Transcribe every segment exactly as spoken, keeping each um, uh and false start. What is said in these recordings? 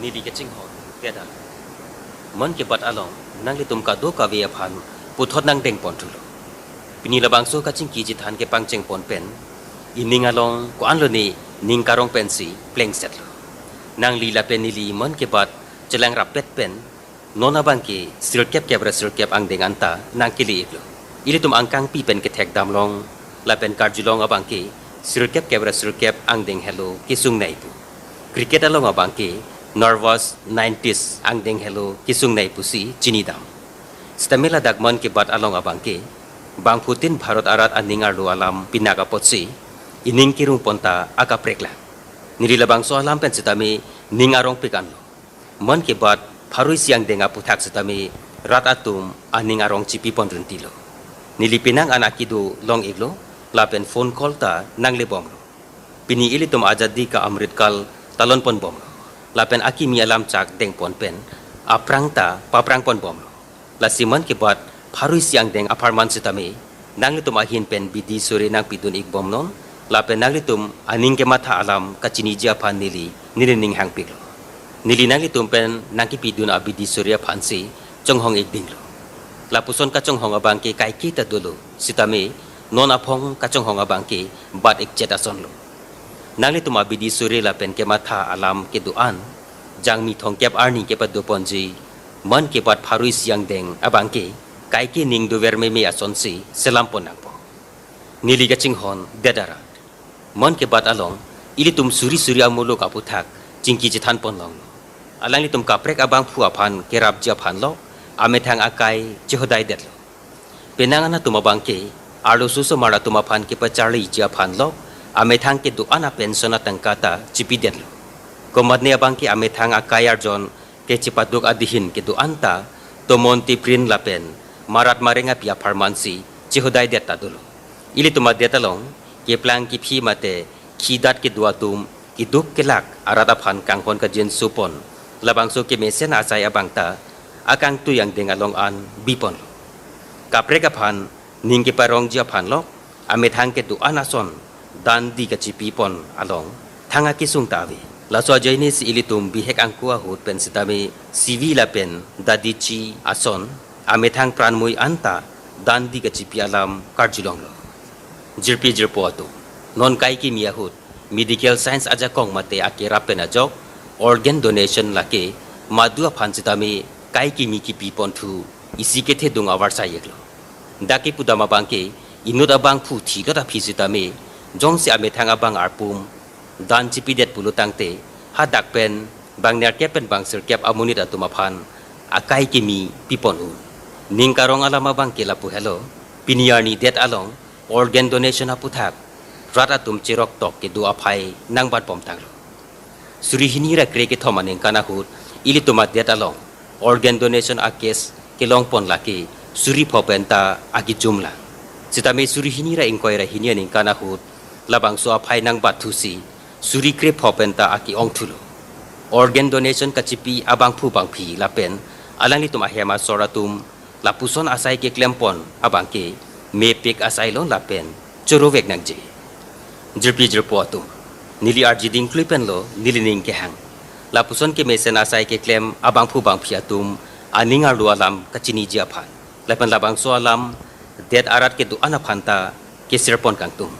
Neli kachinghon, kedar. Mann Ki Baat along, nanglitum kadokave aphan puthot nangdeng ponthulo. Pini labangso kachingki chethan kepangcheng pon pen, ining along ko-an lone ning karong pensi plengsetlo. Nangli lapen neli Mann Ki Baat chelang rappet pen, non abangke sirkep kep ra sirkep angdeng anta nangkele-iklo. Ilitum angkangpi pen kethek damlong lapen karjulong abangke sirkep kep ra sirkep angdeng helo kesung nai pu. Cricket along abangke nervous nineties angdeng helo kesung nai pusi chinidam. Sitame ladak Mann Ki Baat along abangke bangphutin Bharat arat aning arlo alam pinak apotsi ining kerung pon ta akaprek lang. Neli labangso alam pen sitame ning arongpik anlo. Mann Ki Baat pharo isi angdeng aputhak sitame rat atum aning arong chipi pon rintilo. Neli penang an akido long-iklo, lapen phone call ta nanglebomlo. Pini ilitum Azadi Ka Amrit Kal talon ponbomlo. Lapen akimi alam chak deng pon pen, aphrang ta paprang ponbomlo. Lasi Mann Ki Baat pharo isi angdeng apharman sitame, nanglitum ahin pen bidi sore nangpidun-ik bomnon, lapen nanglitum aning kematha alam kachiniji aphan neli, neli ning hangpiklo. Neli nanglitum pen nangkepidun abidi sore aphansi chonghong-ik dinglo. Lapuson kachonghong abangke kaike ta dolo, sitame non aphong kachonghong abangke bat-ikchet asonlo. Nanglitum abidi sore lapen kematha alam kedo-an, jangmi thomkep arni kepado ponji Mann Ki Baat pharo isi angdeng abangke kaike ning dover meme asonsi selam pon nangpo. Neli kachinghon, kedar. Mann Ki Baat along, ilitum suri suri amuluk aputhak chingki chethan pon longlo. Alanglitum kaprek abangphu aphan kerapji aphan lok, amethang akai chehodai detlo. Penang an atum abangke, arloso osomar atum aphan kepacharliji aphan lok, amethang kedo-an apension atangka ta chipidetlo. Komatne abangke amethang akai arjon kechepaduk adehin kedo-an ta, tomon tiprin lapen marat mareng api apharmansi chehodai det ta dolo. Ilitum adet along, keplang kephi mate khidat kedo atum, keduk kelak arat aphan kanghon kajinso pon, labangso kemesen asai abang ta akangtui angdeng along an bipon. Kaprek aphan ning keparongji aphan lok, amethang kedo-an ason dandi kachipi pon along thang akesung ta ave. Laso ajoinesi ilitum bihek angko ahut pen sitame sivi lapen dadichi ason amethang pranmui anta dandi kachipi alam karjulonglo. Jirpi jirpo atum, non kaikimi ahut medical science ajakong mate akerap pen ajok organ donation lake madu aphan sitame kaikimi kipi ponthu isi kethedung avarsai-iklo. Dak kepudam abangke inut abangphu thilot aphi sitame jongsi amethang abang arpum dan chipidet pulo tangte, hadak pen bang nerkep pen bang sirkep amonit atum aphan akai kimi pipon un. Ning karong alam abangke lapu helo, pini arni det along organ donation aputhak rat atum cherok tok kedo aphai nangbat pom tanglo. Suri hini ra kre kethom aningkan ahut ilitum adet along organ donation a-case kelong pon lake suri pho pen ta akijum lang. Sitame suri hini ra ingkoi ra hini aningkan ahut labangso aphai nangbat thusi suri kre pho pen ta ake-ong thulo. Organ donation kachipi abangphu bangphi lapen alanglitum ahem asor atum lapuson asai keklem pon abangke mepik asai lo lapen chorovek nangji. Jirpi jirpo atum, neli arji dingklui pen lo neli ning kehang. Lapuson kemesen asai keklem abangphu bangphi atum aning arlo alam kachiniji aphan lapen labangso alam det arat kedo-an aphan ta kesir pon kangtung.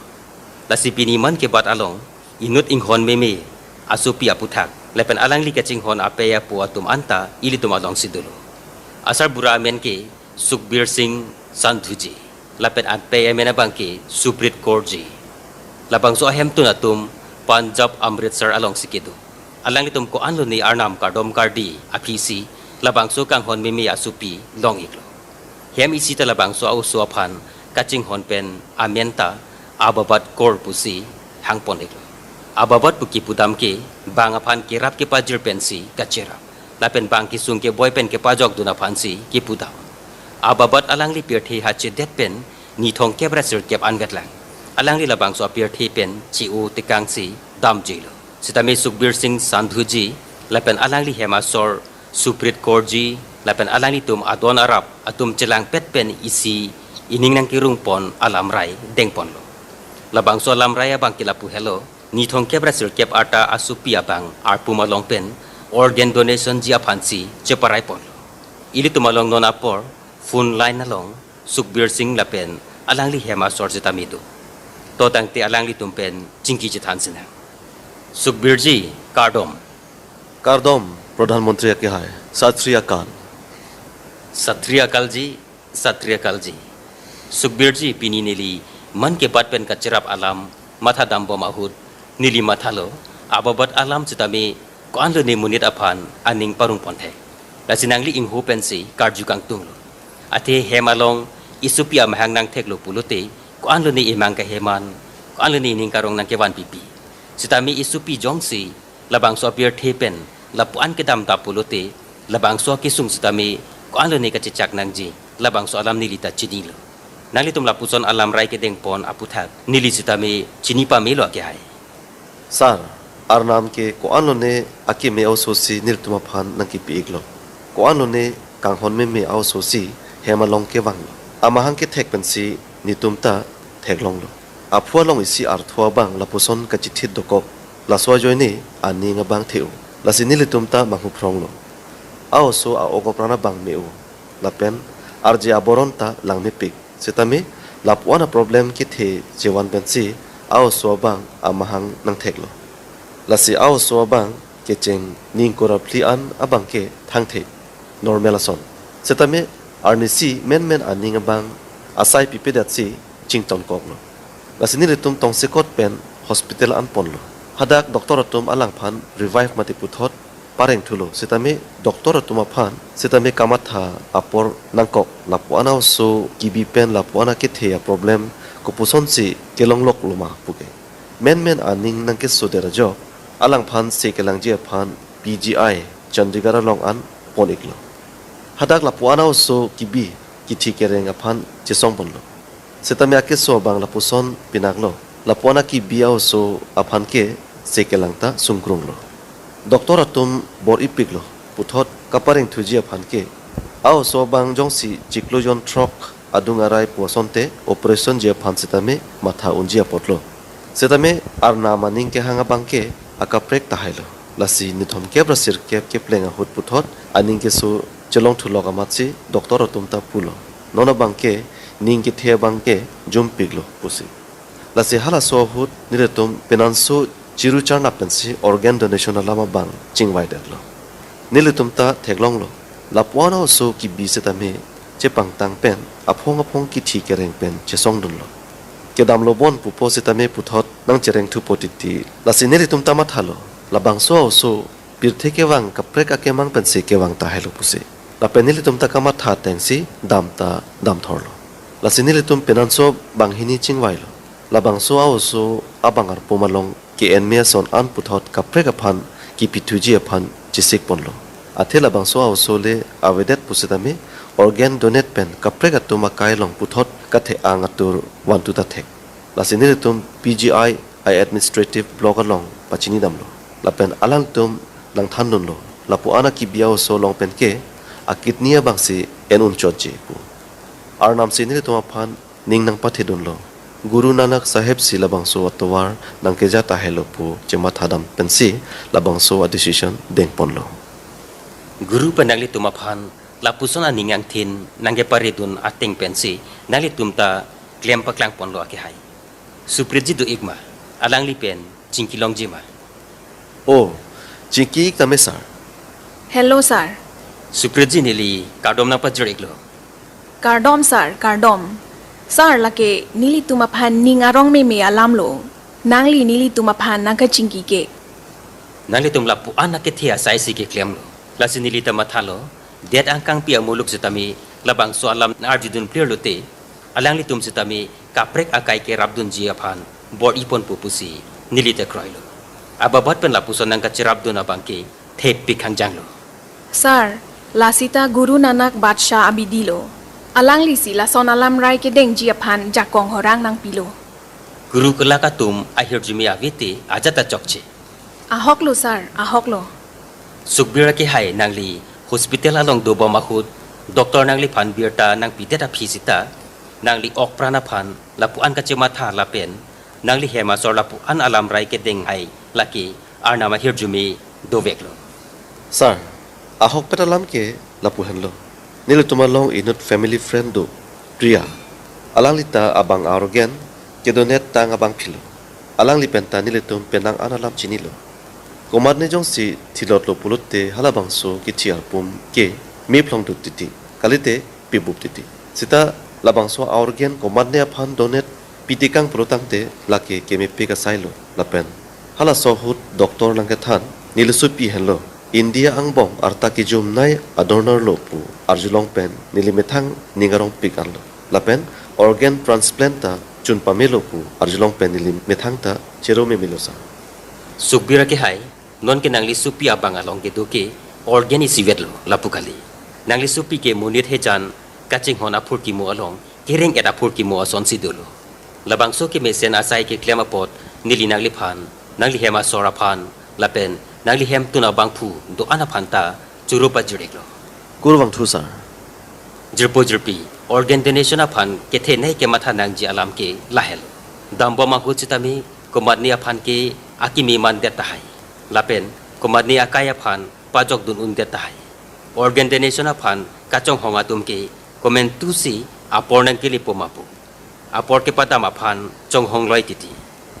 Lasi pini Mann Ki Baat along inut inghon meme asopi aputhak lapen alangli kachinghon apei apo atum anta ilitum alongsi dolo. Asarbura amen ke Sukhbir Singh Sandhuji lapen apei amen abangke Suprit Kaurji. Labangso ahemtun atum Punjab Amritsar alongsi kedo. Alanglitum ko-an lone arnam kardom kardi aphisi labangso kanghon meme asopi long-iklo. Hem isi ta labangso a-oso aphan kachinghon pen amen ta Ababat Kaur pusi hangpon-iklo. Ababat pu kepudam ke bang aphan kerap kepajir pensi kacherap lapen bang kesung keboi pen kepajokdun aphansi kepudam. Ababat alangli pirthe hachedet pen ni thomkep ra sirkep anvet lang. Alangli labangso apirthe pen che-o tekangsi damjilo. Sitame Sukhbir Singh Sandhuji lapen alangli hem asor Suprit Kaurji lapen alanglitum adon arap atum chelangpet pen isi ining nangkerung pon alamrai dengponlo. Labangso alamrai abangke lapu helo, ni thomkep ra sirkep arta asopi abang arpum along pen organ donation ji aphansi cheparai ponlo. Ilitum along non apor phone line along Sukhbir Singh lapen alangli hem asor sitame do. To tangte alanglitum pen chingki chethan sinang. Sukhbir ji, kardom. Kardom, Pradhan Mantri akehai. Sat Sri Akal. Sat Sri Akal ji, Sat Sri Akal ji. Sukhbir ji, pini neli Mann Ki Baat pen kacherap alam matha dambom ahut neli mathalo, ababat alam sitame ko-an lo ne monit aphan aning parong ponthek. Lasi nangli ingho pensi karju kangtunglo. Athe hem along esopi amahang nangtheklo pulote, ko-an lo ne emang keheman, ko-an lo ne ining karong nangkevan pipi. Sitame esopi jongsi labangso apirthe pen lapu-an kedam ta pulote, labangso akesung sitame ko-an lo ne kachechak nangji, labangso alam neli ta chinilo. Nanglitum lapuson alam rai kedeng pon aputhak neli sitame chini pamelo akehai. Sir, Arnam ke ko-an lo ne akeme a-ososi nelitum aphan nangkipi-iklo. Ko-an lo ne kanghon meme a-ososi hem along kevanglo. Amahang kethek pensi netum ta theklonglo. Aphu along isi arthu abang lapuson kachithit dokok. Laso ajoine aning abang the-o. Lasi nelitum ta manghuphronglo. A-oso a-ok apran abang me-o. Lapen arje aboron ta langmepik. Sitame lapu-an aproblem kethe chevan pensi a-oso abang amahang nangtheklo. Lasi a-oso abang kecheng ningkura phli an abang ke thangthe, normal ason. Sitame arnisi menmen aning abang asai pipedetsi chingtonkoklo. Lasi nelitum tongsekot pen hospital an ponlo. Hadak doctor atum alangphan revive mati puthot parengthulo. Sitame doctor atum aphan sitame kamatha apor nangkok, lapu-an a-oso kebi pen lapu-an akethe aproblem kopusonsi kelongloklo ma puke. Menmen aning nangkesodet ajok alangphan se kelangji aphan P G I Chandigarh along an pon-iklo. Hadak lapu-an a-oso kebi kithi kereng aphan chesong ponlo. Sitame akeso abang lapuson pinaklo. Lapu-an akebi a-oso aphan ke se kelang ta sungkrunglo. Doctor atum bor-ipiklo puthot kaparengthuji aphan ke. A-oso abang jongsi chiklo jon throk adung arai pu asonte operation ji aphan sitame matha unji apotlo. Sitame Arnam aning kehang abang ke akaprek tahailo. Lasi nithomkep ra sirkep kepleng ahut puthot aning keso chelongthulok amatsi doctor atum ta pulo, non abang ke ning kethe abang ke jumpiklo pusi. Lasi halaso ahut nelitum penanso chiru charnap pensi organ donation alam abang chingvaidetlo. Nelitum ta theklonglo, lapu-an a-oso kebi sitame chepangtang pen aphong aphong kithi kereng pen chesongdunlo. Kedamlo bon pupo sitame puthot nangcherengthupo titi. Lasi nelitum ta mathalo, labangso a-oso pirthe kevang kaprek akemang pensi kevang tahailo pusi. Lapen nelitum ta kamatha atengsi dam ta damthorlo. Lasi nelitum penanso banghini chingvailo. Labangso a-oso abang arpum along ke-en me ason an puthot kaprek aphan kipithuji aphan chesik ponlo. Athe labangso a-oso le avedet pusitame organ donate pen kaprek atum akai along puthot kathe-ang atur vantu ta thek. Lasi nelitum P G I Administrative Block along pachini damlo. Lapen alangtum nangthandunlo, lapu-an akebi a-oso along pen ke akidney abangsi en unchotji pu. Arnamsi nelitum aphan ning nangpathedunlo. Guru Nanak Saheb si labangso atovar nangkeja tahailo pu chematha dam pensi labangso a-decision dengponlo. Guru pen nanglitum aphan lapuson aning angthin nangkeparidun ateng pensi nanglitum ta klem paklangponlo akehai. Suprit ji do-ik ma, alangli pen chingkilongji ma? O, chingki-ik tame sir. Hello sir. Suprit ji, neli kardom nangpajir-iklo. Kardom sir, kardom. Sir, lake nelitum aphan ning arong meme alamlo. Nangli nelitum aphan nangkachingki ke. Nanglitum lapu-an akethe asai si keklemlo. Lasi neli ta mathalo, det angkangpi amuluk sitame labangso alam arjudun clear lote, alanglitum sitame kaprek akai kerapdunji aphan bor-iponpo pusi neli ta kroilo. Ababat pen lapuson nangkacherapdun abang ke thepik hangjanglo. Sir, lasi ta Guru Nanak Badsha abidi lo. Alanglisi lason alam rai kedengji aphan jakong horang nangpilo. Guru kelak atum ahirjume avete ajat ta chokche. Ahoklo sir, ahoklo. Sukhbir akehai, nangli hospital along dobom ahut doctor nangliphan birta nangpidet aphi sita, nangli okpran aphan lapu-an kachematha lapen nangli hem asor lapu-an alam rai kedeng hai lake Arnam ahirjume doveklo. Sir, ahokpet alam ke lapu henlo. Nelitum along inut family friend do, Priya. Alangli ta abang a-organ kedonet tang abangphi lo. Alangli pen ta nelitum penang an alam chinilo. Komatne jongsi thilot lo pulote halabangso kithi arpum ke mephlong dut titi, kalite pibup titi. Sita labangso a-organ komatne aphan donate pitekang pulo tangte lake kemepik asai lo lapen halaso ahut doctor nangkethan neli sopi henlo. India angbong arta kejumnei a-donor lo pu arjulong pen neli methang ning arongpik anlo. Lapen organ transplant ta chun pamelo pu arjulong pen neli methang ta chero memelo sa. Sukhbir akehai, non ke nangli sopi abang along kedo ke organ isivet lo lapu kali. Nangli sopi ke monit hejan kachinghon aphurkimo along kereng-et aphurkimo asonsi dolo. Labangso kemesen asai keklem apot neli nangliphan, nangli hem asor aphan lapen nangli hemtun abangphu do-an aphan ta choro pajir-iklo. Kurvangthu sir. Jirpo jirpi, organ donation aphan kethenei kematha nangji alam ke lahelo. Dambom ahut sitame komatne aphan ke akimi mandet tahai. Lapen komatne akai aphan pajokdun undet tahai. Organ donation aphan kachonghong atum ke komantusi apor nangkelepo ma pu. Apor kepadam aphan chonghong loi titi.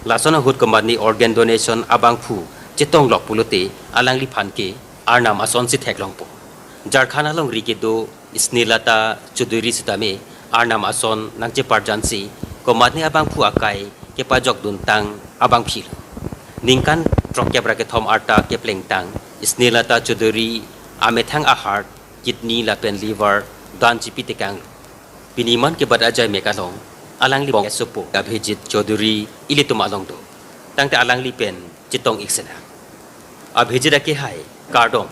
Lason ahut komatne organ donation abangphu chetonglok pulote alangliphan ke arnam asonsi theklongpo. Jharkhand alongri kedo Snehlata Chowdhury sitame arnam ason nangcheparjansi komatne abangphu akai kepajokdun tang abangphilo. Ningkan throkkep ra kethom arta keplengtang Snehlata Chowdhury amethang a-heart, kidney lapen liver dan chipitekanglo. Pini man ke bat ajai mek along alangli bong asopo Abhijit Chowdhury ilitum along do. Tangte alangli pen chetong-ik sena. Abhijit akehai, kardom.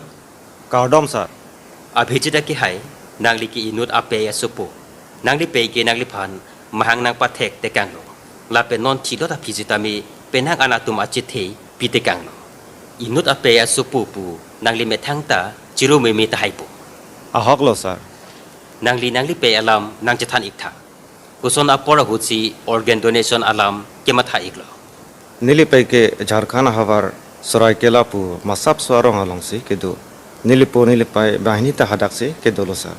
Kardom sir. Abhijit akehai, nangli ke inut apei asopo. Nangli pei ke nangliphan mahang nangpathektekanglo. Lapen non thilot aphi sitame penang an atum achethe pitekanglo. Inut apei asopo pu nangli methang ta choro meme tahai pu. Ahoklo sir. Nangli nangli pei alam nangchethan-iktha. Koson apor ahutsi organ donation alam kematha-iklo? Neli pei ke Jharkhand ahavar Saraikela pu masapso arong alongsi kedo. Nelipo nelipei banghini ta hadaksi kedolo sir.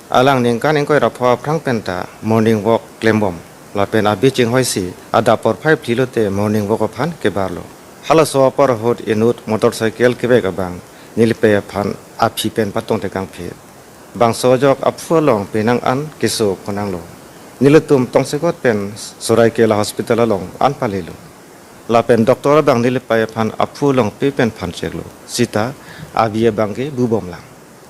Alang ningkan ingkoi ra pho aphrang pen ta morning walk klembom. Lapen abi chinghoisi adap porphai phli lote morning walk aphan kebarlo. Halaso apor ahut inut motorcycle kevek abang nelipei aphan aphi pen patongtekangphi. Bangso ajok aphu along penang an keso phonanglo. Nelitum tongsekot pen Saraikela hospital along an palelo. Lapen doctor abang nelipei aphan aphu along pe pen phancheklo. Sita abi abang ke bubomlang.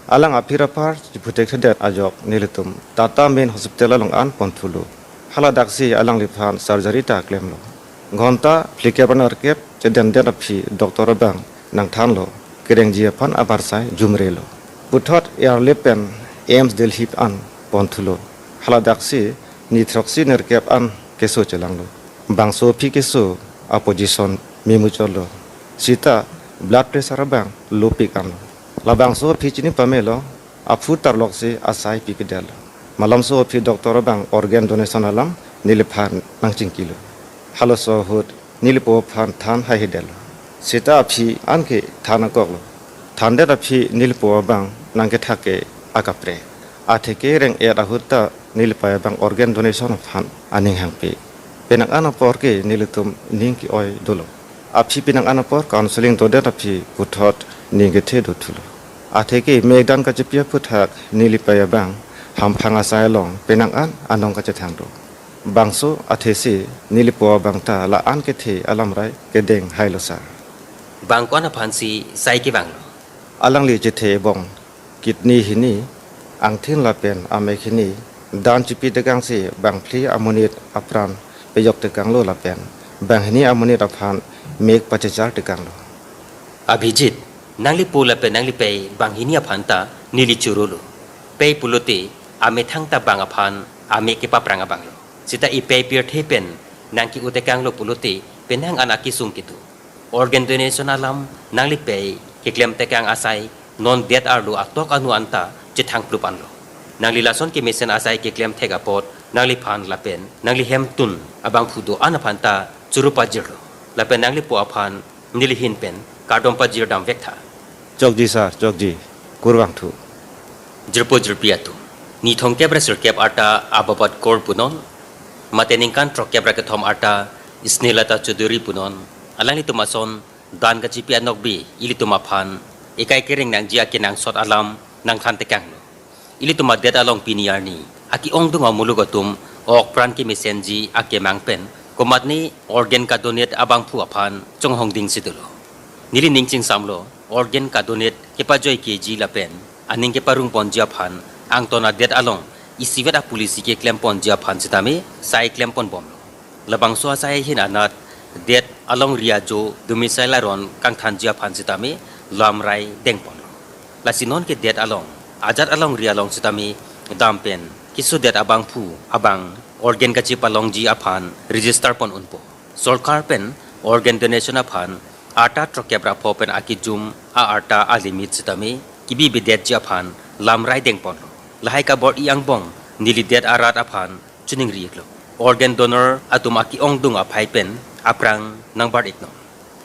Alang aphi ra par chiphuthekthedet ajok nelitum Tata Main Hospital along an ponthulo. Haladaksi alangliphan surgery ta klemlo. Ghonta phlikep ra nerkep chedendet aphi doctor abang nangthanlo, kerengji aphan abarsai jumrelo. Puthot airlift pen AIIMS Delhi an ponthulo. Haladaksi ni throksi nerkep an keso chelanglo. Bangso aphi keso aposition memuchotlo. Sita blood pressure abang low pik anlo. Labangso aphi chini pamelo, aphu tarloksi asai pikidetlo. Malomso aphi doctor abang organ donation alam neliphan nangchingkilo. Halaso ahut nelipo aphan than haihedetlo. Sita aphi anke than akoklo. Thandet aphi nelipo abang nangkethak ke akaprek. Atheke reng-et ahut ta nelipei abang organ donation aphan aning hangpi. Penang an apor ke nelitum ning ke-oi dolo. Aphi penang an apor counseling dodet aphi puthot ning kethe dothulo. Atheke mekdan kachepi aphuthak nelipei abang hamphang asai along penang an anong kachethang do. Bangso athesi nelipo abang ta la-an kethe alamrai kedeng hailo sir. Bang ko-an aphansi sai kevanglo? Alangli chethe ebong kidney hini, angthin lapen amek hini, dan chipitekangsi bangphli amonit apran pejoktekanglo lapen banghini amonit aphan mek pachechartekanglo. Abhijit, nanglipo lapen nanglipei banghini aphan ta neli chorolo. Pei pulote amethang ta bang aphan amek kepaprang abanglo. Sita ipei pirthe pen nangke-otekanglo pulote penang an akesung kedo. Organ donation alam nanglipei keklemtekang asai non det arlo atok anu anta chethangplup anlo. Nangli lason kemesen asai keklemthek apot nangliphan lapen nangli hemtun abangphu do-an aphan ta choro pajirlo. Lapen nanglipo aphan neli ahin pen kardom pajir damvektha. Chokji sir, chokji. Kurvangthu. Jirpo jirpi atum. Ni thomkep ra sirkep arta Ababad Kaur punon, mate ningkan throkkep ra kethom arta Snehlata Chowdhury punon, alanglitum ason dan kachipi anokbe ilitum aphan ekai kereng nangji akenangsot alam nangthan tekanglo. Ilitum adet along pini arni ake-ongdung amuluk atum ok pran kemesenji akemang pen komatne organ ka-donate abangphu aphan chonghongding si dolo. Neli ning chingsamlo, organ ka-donate kepajoikeji lapen aning keparungponji aphan angton adet along isivet a-policy keklemponji aphan sitame sai klemponbomlo. Labangso asai ahin anat det alongri ajo domicile aron kangthanji aphan sitame lamrai dengponlo. Lasi non ke det along, ajat alongri along sitame dam pen kesodet abangphu abang organ kachepalongji aphan register pon unpo. Sorkar pen organ donation aphan arta throkkep ra pho pen akejum a-arta a-limit sitame kebibidetji aphan lamrai dengponlo. Lahai kabor-i angbong neli det arat aphan choningri-iklo. Organ donor atum ake-ongdung aphai pen aphrang nangbar-iknon.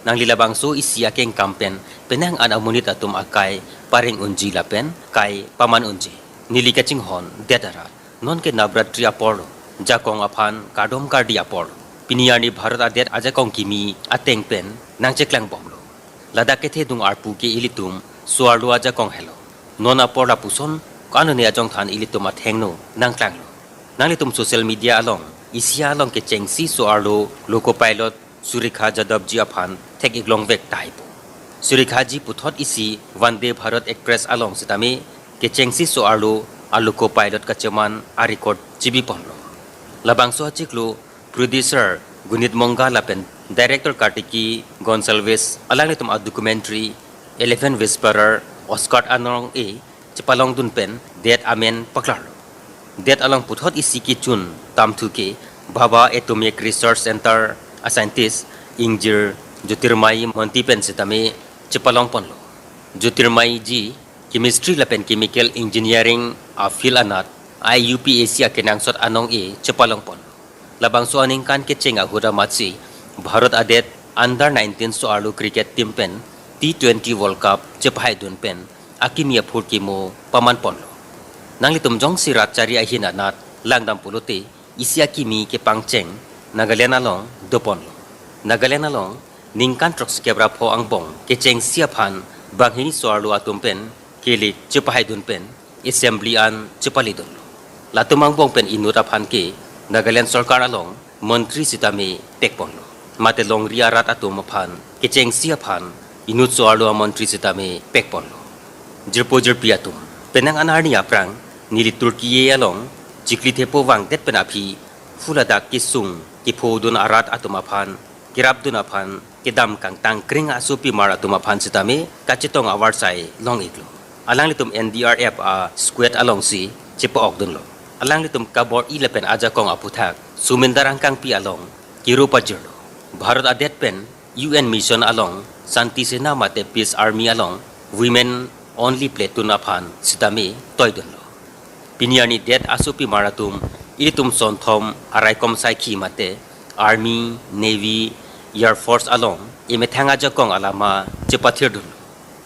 Nangli labangso isi akengkam pen penang an amonit atum akai pareng unji lapen kai paman unji. Neli kachinghon det arat, non ke Navratri aporlo, jakong aphan kardom kardi aporlo. Pini arni Bharat adet ajakong kimi ateng pen nangcheklangbomlo. Ladak kethedung arpu ke ilitum so-arlo ajakong helo. Non apor lapuson ko-an ne ajongthan ilitum athengno nangklanglo. Nanglitum social media along, Asia along kechengsi so-arlo loco pilot Surekha Yadav ji aphan thek-iklongvek tahaipo. Surekha ji puthot isi Vande Bharat Express along sitame kechengsi so-arlo a-loco pilot kacheman a-record chibiponlo. Labangso achiklo producer Gunit Monga lapen director Kartiki Gonsalves alanglitum a-documentary Elephant Whisperer Oscar anong-e chepalongdun pen det amen paklarlo. Det along puthot isi kechun tamthu ke Bhabha Atomic Research Center a-scientist ingjir Jyotirmay Mohanty pen sitame chepalongponlo. Jyotirmay ji chemistry lapen chemical engineering a-field anat I U P A C akenangsot anong-e chepalongponlo. Labangso aningkan kecheng ahut amatsi Bharat adet under nineteen so-arlo cricket team pen T twenty World Cup chepahaidun pen akimi aphurkimo pamanponlo. Nanglitum jongsi rat chari ahin anat langdam pulote isi akimi kepangcheng Nagaland along doponlo. Nagaland along ningkan throksikep ra pho angbong kechengsi aphan banghini so-arlo atum pen kilik chepahaidun pen assembly an chepaledunlo. Latum angbong pen inut aphan ke Nagaland sorkar along montri sitame pekponlo. Mate longri arat atum aphan kechengsi aphan inut so-arlo amontri sitame pekponlo. Jirpo jirpi atum, penang an arni aphrang neli Turkey along chikli thepo vangdet pen aphi phuladak kesung kephodun arat atum aphan kerapdun aphan kedam kangtangkring asopimar atum aphan sitame kachetong avarsai long-iklo. Alanglitum N D R F a-squad alongsi chepa-okdunlo. Alanglitum kabor-i lapen ajakong aputhak Sumindar Angkangpi along kiro pajirlo. Bharat adet pen U N mission along Shanti Sena mate Peace Army along women only platoon aphan sitame toidunlo. Pini arni det asopimar atum ilitum sonthom araikom saikhi mate Army, Navy, Air Force along emethang ajakong alama chepathirdunlo.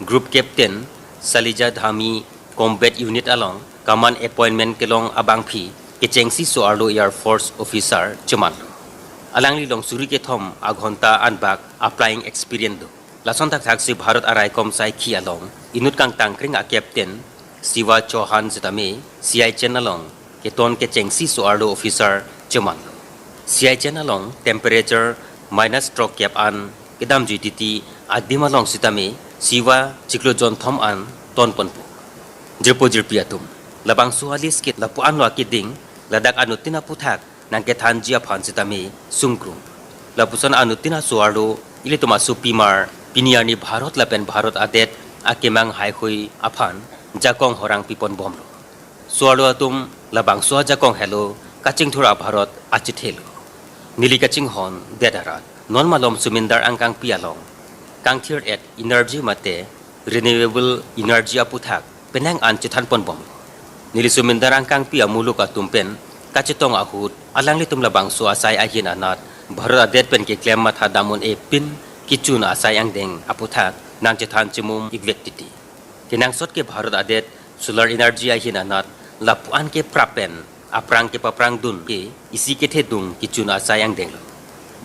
Group Captain Shalija Dhami Combat Unit along command appointment kelong abangphi kechengsi so-arlo Air Force officer chemanlo. Alangli long suri kethom aghonta anbak a-flying experience do. Lason thakthaksi Bharat araikom saikhi along inut kangtangkring a-captain Shiva Chauhan sitame Siachen along keton kechengsi so-arlo officer chemanlo. Siachen along temperature minus throkkep an kedamjui titi adim along sitame Shiva chiklo jonthom an tonponpo. Jirpo jirpi atum, labangso a-list ke lapu-anlo akeding, ladak anuttin aputhak nangkethanji aphan sitame sungkrung. Lapuson anuttin aso-arlo ilitum asopimar pini arni Bharat lapen Bharat adet akemang haihui aphan jakong horang piponbomlo. So-arlo atum, labangso ajakong helo kachingthur a-Bharat achethelo. Neli kachinghon det arat, non malom Sumindar Angkangpi along kangthir-et energy mate renewable energy aputhak penang an chethanponbom. Neli Sumindar Angkangpi amuluk atum pen kachetong ahut alanglitum labangso asai ahin anat Bharat adet pen keklem matha dam un-e pin kechun asai angdeng aputhak nangchethan chemum ikvek titi. Kenangsot ke Bharat adet solar energy ahin anat lapu-an ke prap pen aphrang kepaprang dun ke isi kethedung kechun asai angdenglo.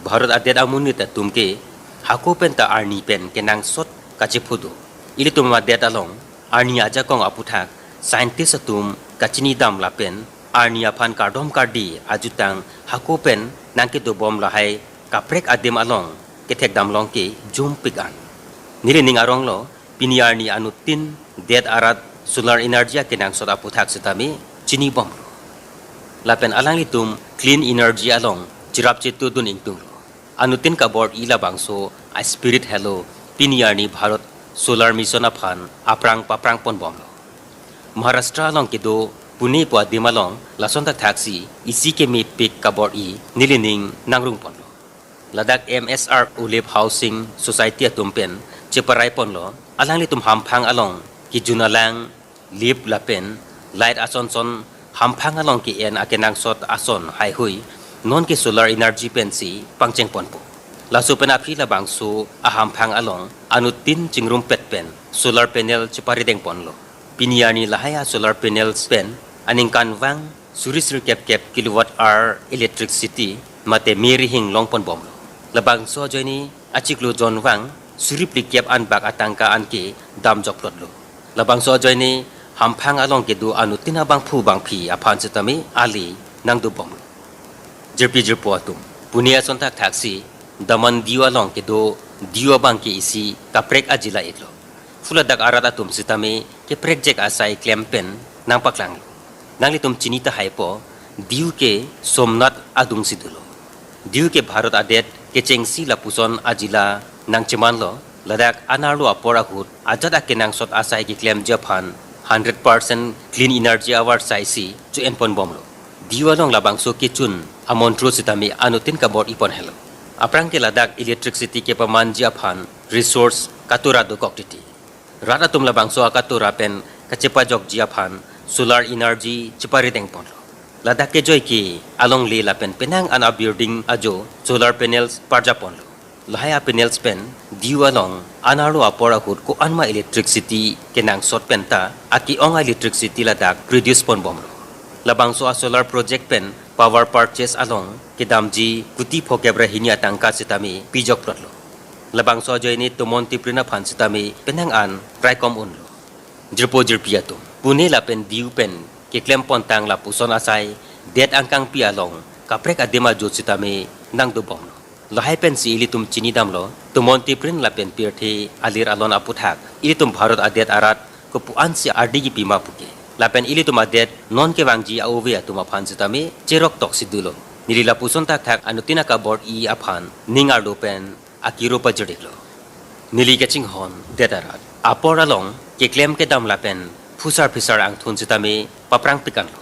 Bharat adet amonit atum ke hako penta arni pen kenangsot kachephodo. Ilitum adet along arni ajakong aputhak scientist atum kachinidam lapen arni aphan kardom kardi ajutang hako pen nangkedobom lahai kaprek adim along kethekdam long ke jumpik an. Nelining aronglo, pini arni anuttin det arat solar energy akenangsot aputhak sitame chinibomlo. Lapen alanglitum clean energy along cherap chetudun ingtunglo. Anuttin kabor-i labangso a-spirit helo pini arni Bharat Solar Mission aphan aphrang paprang ponbomlo. Maharashtra along kedo Pune pu adim along lason thakthaksi isi kemepik kabor-i nelining nangrung ponlo. Ladak M S R Olive Housing Society atum pen cheparai ponlo, alanglitum hamphang along kejun alang, lift lapen light asonson hamphang along ke-en akenangsot ason haihui non ke solar energy pensi pangcheng ponpo. Laso pen aphi labangso ahamphang along anuttin chingrumpet pen solar panel cheparideng ponlo. Pini arni lahai a solar panels pen aningkanvang suri sirkep kep kilowatt hour electricity mate me rihing long ponbomlo. Labangso ajoine achiklo jonvang suri phli kep an bak atangka an ke damjokplotlo. Labangso ajoine hamphang along kedo anuttin abangphu bangphi aphan sitame ale nangdobomlo. Jirpi jirpo atum, Pune ason thakthaksi Daman Diu along kedo Diu abang ke isi kaprek ajila iklo. Phuladak arat atum sitame keprekjek asai klem pen nangpaklanglo. Nanglitum chini tahaipo, Diu ke Somnath adungsi dolo. Diu ke Bharat adet kechengsi lapuson ajila nangchemanlo, ladak anarlo apor ahut ajat akenangsot asai keklemji aphan hundred percent clean energy avar saisi cho-en ponbomlo. Diu along labangso kechun amontro sitame anuttin kabor-i pon helo. Aphrang ke ladak electricity kepamanji aphan resource katura dokok titi. Rat atum labangso akatura pen kachepajokji aphan solar energy cheparideng ponlo. Ladak kejoi ke alongle lapen penang an a-building ajo solar panels parja ponlo. Lahai a-panels pen Diu along anarlo apor ahut ko-anma electricity kenangsot penta ake-ong a-electricity ladak produce ponbomlo. Labangso a-solar project pen power purchase along kedamji kuti phokep ra hini atangka sitame pijokplotlo. Labangso ajoine tomon tiprin aphan sitame penang an raikom unlo. Jirpo jirpi atum, Pune lapen Diu pen keklem pontang lapuson asai det angkangpi along kaprek adim ajo sitame nangdobomlo. Lahai pensi ilitum chinidamlo, tomon tiprin lapen pirthe alir alon aputhak ilitum Bharat adet arat kopu-ansi ardi kipi ma puke. Lapen ilitum adet non kevangji a-ove atum aphan sitame cherok toksi dolo. Neli lapuson thakthak anuttin akabor-i aphan ning arlo pen akiro pajir-iklo. Neli kachinghon det arat apor along keklem kedam lapen phusar phisar angthun sitame paprang pikanlo.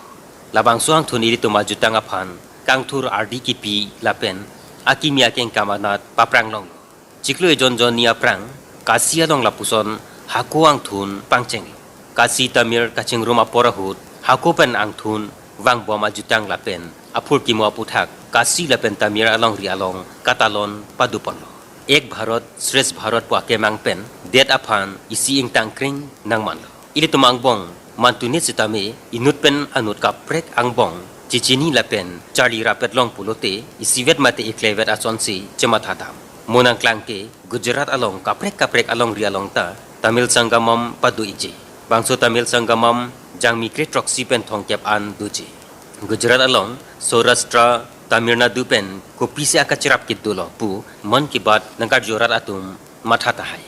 Labangso angthun ilitum ajutang aphan kangthur ardi kipi lapen akimi akengkam anat paprang longlo. Chiklo ejon jonni aphrang Kasi along lapuson hako angthun pangchenglo. Kasi Tamir kachingrum apor ahut hako pen angthun vangbom ajutang lapen aphurkimo aputhak Kasi lapen Tamir alongri along katalon paduponlo. Ek Bharat Shresth Bharat pu akemang pen det aphan isi ingtangkring nangmanlo. Ilitum angbong mantunit sitame inut pen anut kaprek angbong chechini lapen charli rapet long pulote isivet mate iklevet asonsi chematha dam. Mo nangklang ke Gujarat along kaprek kaprek alongri along ta Tamil Sangamam pado-ikji. Bangso Tamil Sangamam jangmi kre throksi pen thomkep an doji. Gujarat along Saurashtra, Tamil Nadu pen kopisi akacherap kedo lo pu Mann Ki Baat nangkarju rat atum matha tahai.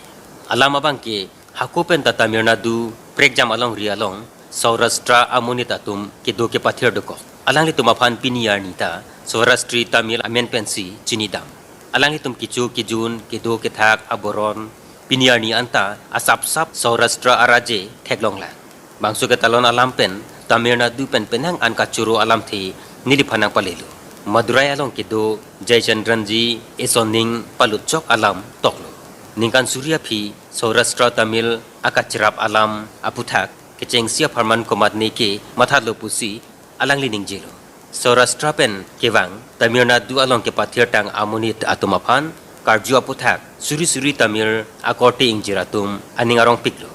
Alam abang ke hako penta Tamil Nadu prekjam alongri along Saurashtra amonit atum kedo kepathir dokok. Alanglitum aphan pini arni ta Saurashtri Tamil amen pensi chinidam. Alanglitum kecho kejun, kedo kethak aboron pini arni anta asapsap Saurashtra araje theklonglang. Bangso ketalon alam pen Tamil Nadu pen penang an kachoro alamthe neliphan nangpalelo. Madurai along kedo Jayachandran ji eson ning palutchok alam toklo. Ningkan suri aphi Saurashtra Tamil akacherap alam aputhak kechengsi apharman komatne ke mathatlo pusi alangli ningjelo. Saurashtra pen kevang Tamil Nadu along kepathirtang amonit atum aphan karju aputhak suri suri Tamil akorte ingjir atum aning arongpiklo.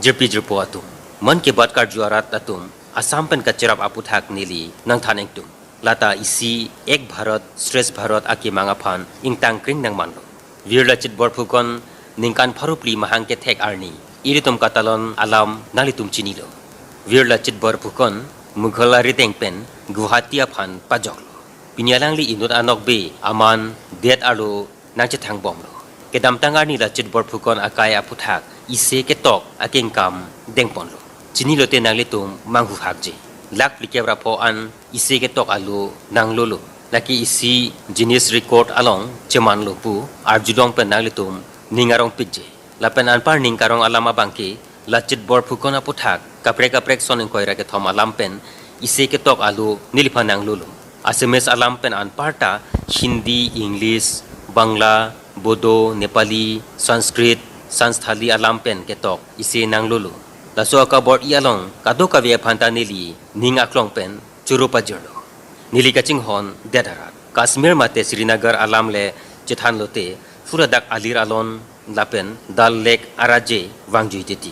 Jirpi jirpo atum, Mann Ki Baat karju arat atum Assam pen kacherap aputhak neli nangthan ingtung. Lata isi Ek Bharat Shreshtha Bharat akemang aphan ingtang kring nangmanlo. Veer Lachit Borphukan ningkan pharo phli mahang kethek arni ilitum katalon alam nanglitum chinilo. Veer Lachit Borphukan Mughal arideng pen Guwahati aphan pajoklo. Pini alangli inut anokbe aman det arlo nangchethangbomlo. Kedamtang arni Lachit Borphukan akai aputhak isi ketok akengkam dengponlo. Chinilote nanglitum manghuhakji. Lakh phlikep ra pho an isi ketok alo nanglolo. Lake isi Guinness Record along chemanlo pu arjulong pen nanglitum ning arongpikji. Lapen anpar ning karong alam abangke Lachit Borphukan aputhak kaprek kaprek son ingkoi ra kethom alam pen isi ketok alo neliphan nanglolo. Assamese alam pen anparta Hindi, English, Bangla, Bodo, Nepali, Sanskrit, Santhali alam pen ketok isi nanglolo. Laso akabor-i along kadokave aphanta neli ning aklong pen choro pajirlo. Neli kachinghon det arat. Kashmir mate Srinagar alam le chethanlote pura dak alir alon lapen Dal Lake arat je vangjui titi.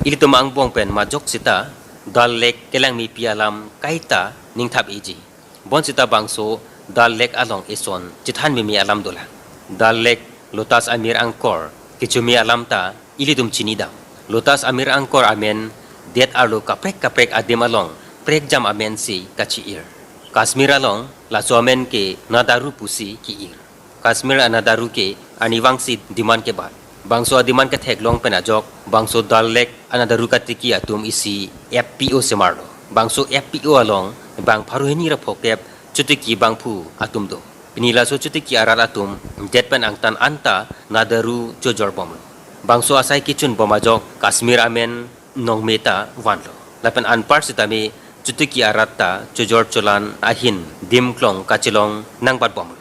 Ilitum angbong pen majok seta Dal Lake kelangmepi alam kaita ningthap-eji. Bonseta bangso Dal Lake along eson chethan meme alam dolang. Dal Lake Lotus Amir Angkor kechome alam ta ilitum chinidam. Lotus Amir Angkor amen det arlo kaprek kaprek adim along prekjam amen si kachi-ir. Kashmir along laso amen ke Nadaru pusi ki-ir. Kashmir a-Nadaru ke arnivang si diman kebat. Bangso adiman ketheklong pen ajok, bangso Dal Lake a-Nadaru katiki atum isi F P O semarlo. Bangso F P O along bang pharo hini ra phokep chotiki bangphu atum do. Pini laso chotiki arat atum det pen angtan anta Nadaru chojorbomlo. Bangso asai kechunbom ajok Kashmir amen nongme ta vanlo. Lapen anpar sitame chotiki arat ta chojor cholan ahin dim klong kachelong nangbatbomlo.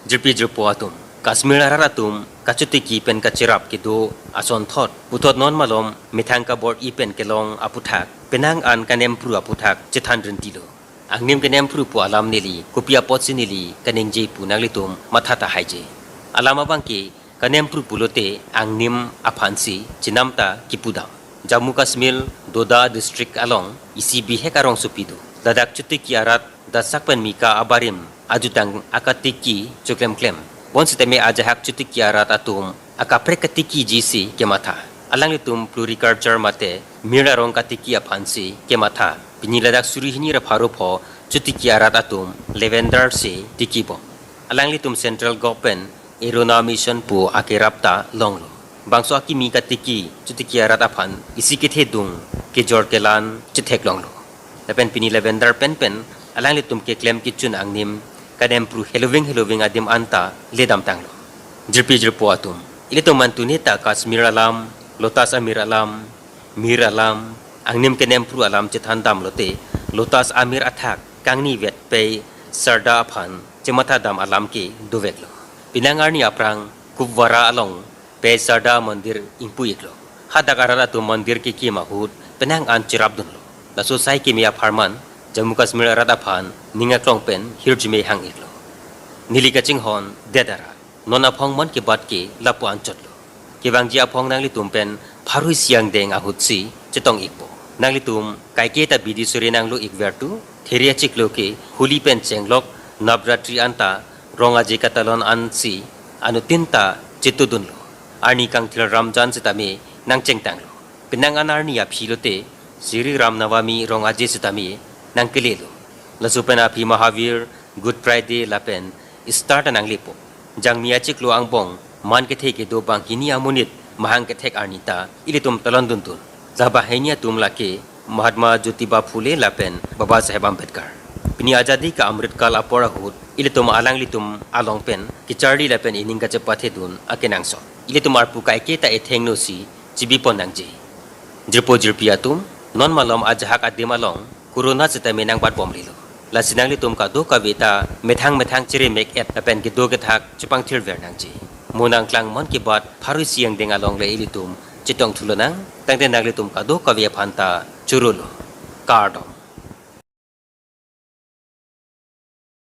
Jirpi jirpo atum, Kashmir arat atum kachotiki pen kacherap kedo asonthot puthot non malom methang kabor-i pen kelong aputhak, penang an kanempru aputhak chethan rintilo. Angnim kanempru pu alam neli kopi apotsi neli kaningje pu nanglitum matha tahaije. Alam abangke kanempru pulote angnim aphansi chenam ta kipudam. Jammu Kashmir Doda district along isi bihek arongsopi do. Ladak chotiki arat dasak pen mika abarim ajutang akatiki choklemklem. Bonsitame ajahak chotiki arat atum akaprek katikiji si kematha. Alanglitum floriculture mate mir arong katiki aphansi kematha. Pini ladak suri hini ra pharo pho chotiki arat atum lavender si tikibom. Alanglitum central government Aruna Mission pu akerap ta longlo. Bangso akimi katiki chotiki arat aphan isi kethedung kejor kelan chetheklonglo. Lapen pini lavender pen pen alanglitum keklem kechun angnim kanempru heloving heloving adim anta ledamtanglo. Jirpi jirpo atum, ilitum mantune ta Kashmir alam, Lotus Amir alam, mir alam, angnim kanempru alam chethandamlote Lotus Amir athak kangni vet pei Sarda aphan chemathadam alam ke doveklo. Penang arni aphrang Kupwara along pei Sarda mandir ingpu-iklo. Hadak arat atum mandir kekim ahut penang an cherapdunlo. Laso sai keme apharman Jammu Kashmir arat aphan ning aklong pen hirjume hang-iklo. Neli kachinghon det arat. Non aphong Mann Ki Baat ke lapu-an chotlo. Kevangji aphong nanglitum pen pharo isi angdeng ahutsi chetong-ikpo. Nanglitum kaike ta bidi sore nanglo-ikvertu, Theri achiklo ke Holi pen chenglok Navratri anta rong aje katalon ansi anuttin ta chetudunlo. Arni kangthir Ramzan sitame nangchengtanglo. Penang an arni aphi lote Shri Ram Navami rong aje sitame nangkelelo. Laso pen aphi Mahavir, Good Friday lapen Easter ta nanglepo. Jangmi achiklo angbong man kethe kedo banghini amonit mahang kethek arni ta ilitum talonduntun. La banghini atum lake Mahatma Jyotiba Phule lapen Baba Saheb Ambedkar. Pini Azadi ka Amrit Kal apor ahut ilitum alanglitum along pen kecharli lapen ining kachepathedun akenangsot. Ilitum arpu kaike ta ethengno si chibipon nangji. Jirpo jirpi atum, non malom ajahak adim along Corona sitame nangbatbomlelo. Lasi nanglitum kadokave ta methang methang cheremek-et lapen kedo kethak chepangthirver nangji. Mo nangklang Mann Ki Baat pharo isi angdeng along le ilitum chetongthu lonang, tangte nanglitum kadokave aphan ta chorolo. Kardom.